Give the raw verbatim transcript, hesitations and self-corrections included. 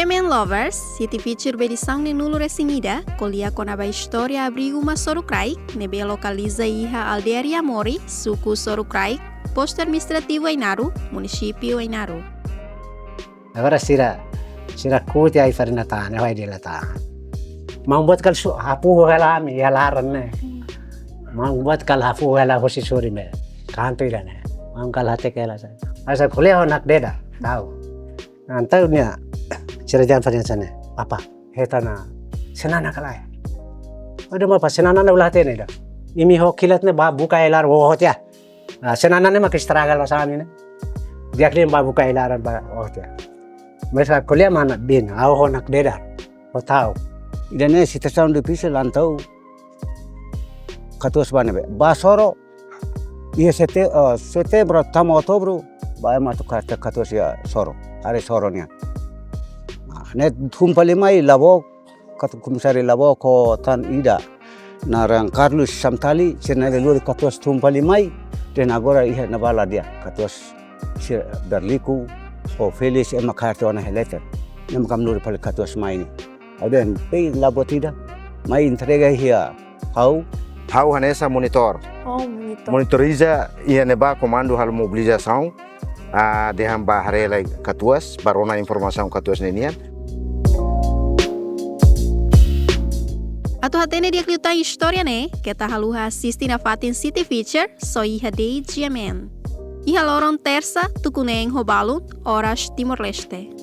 G M N Lovers, City Feature ba edisaun neenulu-resin-ida, ko'alia kona-ba istória abrigu Masoru Kraik, ne'ebé lokaliza iha aldeia Riamori, suku Soru Kraik, postu administrativu Ainaro, munisípiu Ainaro. Agora sira, sira kuti ai fari na tane, wai di la tane. Maun buat kal su, hafu hela ami, iha laran ne'e. Maun buat kal hafu hela hosi suri me. Kantu ida ne'e. Maun kal hateke hela sa. Asa ko'alia ho nakdedar, ta'uk. Entaun nia, sira dehan fali hanesan ne'e. Papa, hetan ona, senanan ka lae. Ode ma pá, senanan ne'e ha'u la hatene ida. Imi ho kilat ne'e bá buka ai laran ho hotu ya. Ah, senanan ne'e mak estraga loos ami ne'e. Di'ak liu bá buka ai laran bá hotu ya. Maibé ko'alia mana bin, ha'u ho nakdedar. Ho ta'uk. Ida-ne'e situasaun difisil entaun katuas bá ne'ebé. Bá Soro, iha sete-, eh, setembru, tama outubru, bá ema atu ka-, katuas iha Soro, haree Soro nian. Ah, ne'e tun fali mai Labouk, katu komisáriu Labouk ho tan ida. Naran Carlos Samtali, sira na'in-lua de'it katuas tun fali mai, dehan agora iha ne'ebá la di'ak, katuas sira Berliku, ho Felix ema kaer tiha ona iha leten. Ne'e mak ami lori fali katuas mai ne'e. Ha'u dehan, pei la buat ida, mai entrega iha ha'u. Ha'u hanesan monitór. Oh, monitór. Monitoriza iha ne'ebá komandu halo mobilizasaun. Ah, dehan bá haree lai katuas, bá rona informasaun katuas ne'e nian. Atu hatene di'ak liután istória ne'e, keta haluha asiste nafatin City Feature, só iha G M N. Iha loron tersa, tuku neen ho balun, oras Timor-Leste.